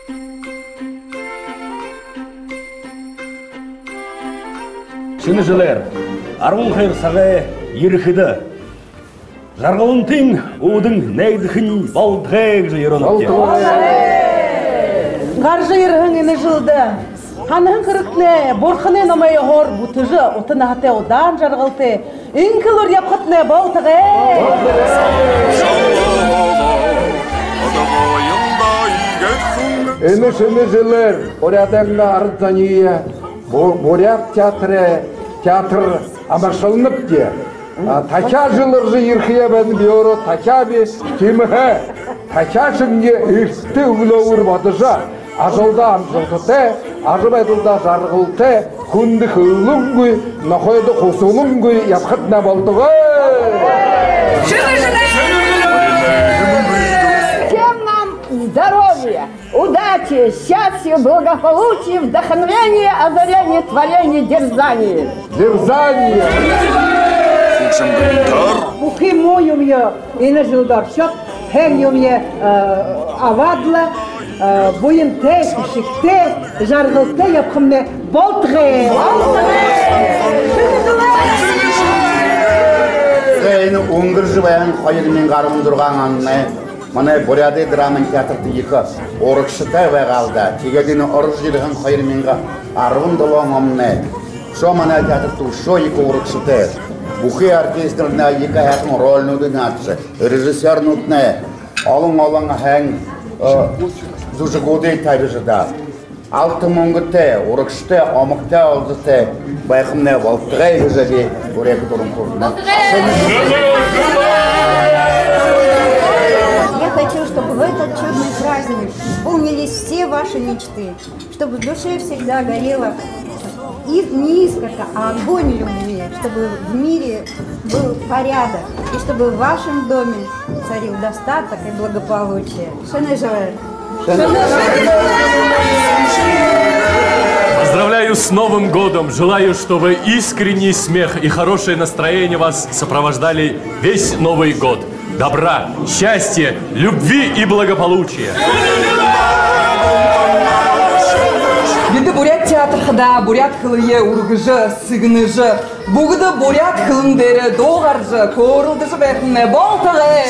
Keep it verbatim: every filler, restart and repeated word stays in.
Шэнэ жэлээр, арбан хоёр сагай ерэхэдэ, Жаргалантын үүдэн нээгдэхэнь болтогой гэжэ ерэнэбди. Гаража ерэһэн энэ жэлдэ һанаһан хэрэгтнай Бурханай номой ёһоор бүтэжэ, ута наһатай, удаан жаргалтай, энхэ элүүр ябахатнай болтогой. Энэ шэнэ жэлээр Буряадай арад зониие, Бу-, Буряад театрай, театр амаршалнабди. А, тахяа жэл орожо ерэхэеэ байна, би өөрөө тахяа би, тиимэһээ тахяа шэнги эртэ үглөөгүүр бодожо, ажалдаа амжалтатай, ажабайдалдаа жаргалтай, хүндэ хэлэлгүй, нохойдо хусалангүй ябахатнай болтогой. Всем нам здоровья, удачи, счастья, благополучия, вдохновения, озарения, творения, дерзания. Дерзания. Бүхы муу юумэеэ энэ жэлдэ оршоод, һайн юумэеэ, э, абаад лэ, э, буянтай, хэшэгтэй, жаргалтай ябахамнай болтогой. За, энэ үнгэржэ байһан хоёр мянга арбан зургаан оннай манай Буряадай драмын театрта ехэ урагшатай байгаа л даа. Тиигээд энэ орожо ерэһэн хоёр мянга арбан долоон оннай үшөө манай театрта үшөө ехэ урагшатай. Бүхы артистнарнай ехэ һайхан рольнуудые наадажа, режиссёрнууднай олон-олон һайн, э, зүжэгүүдые табижа даа. Алта мүнгэтэй, урагшатай, омогтой, олзотой байхамнай болтогой гэжэ би уряаха дуран хүрэнэб. Я хочу, чтобы в этот чудный праздник исполнились все ваши мечты, чтобы в душе всегда горела ис-, не искорка, а огонь любви, чтобы в мире был порядок, и чтобы в вашем доме царил достаток и благополучие. Шэнэ жэлээр. Поздравляю с Новым годом! Желаю, чтобы искренний смех и хорошее настроение вас сопровождали весь Новый год. Добра, счастья, любви и благополучия! Бидэ Буряад театр хадаа буряад хэлэеэ үргэжэ, сэгнэжэ, бүгэдэ буряад хэлэн дээрэ дуугаржа, хөөрэлдэжэ байхамнай болтогой.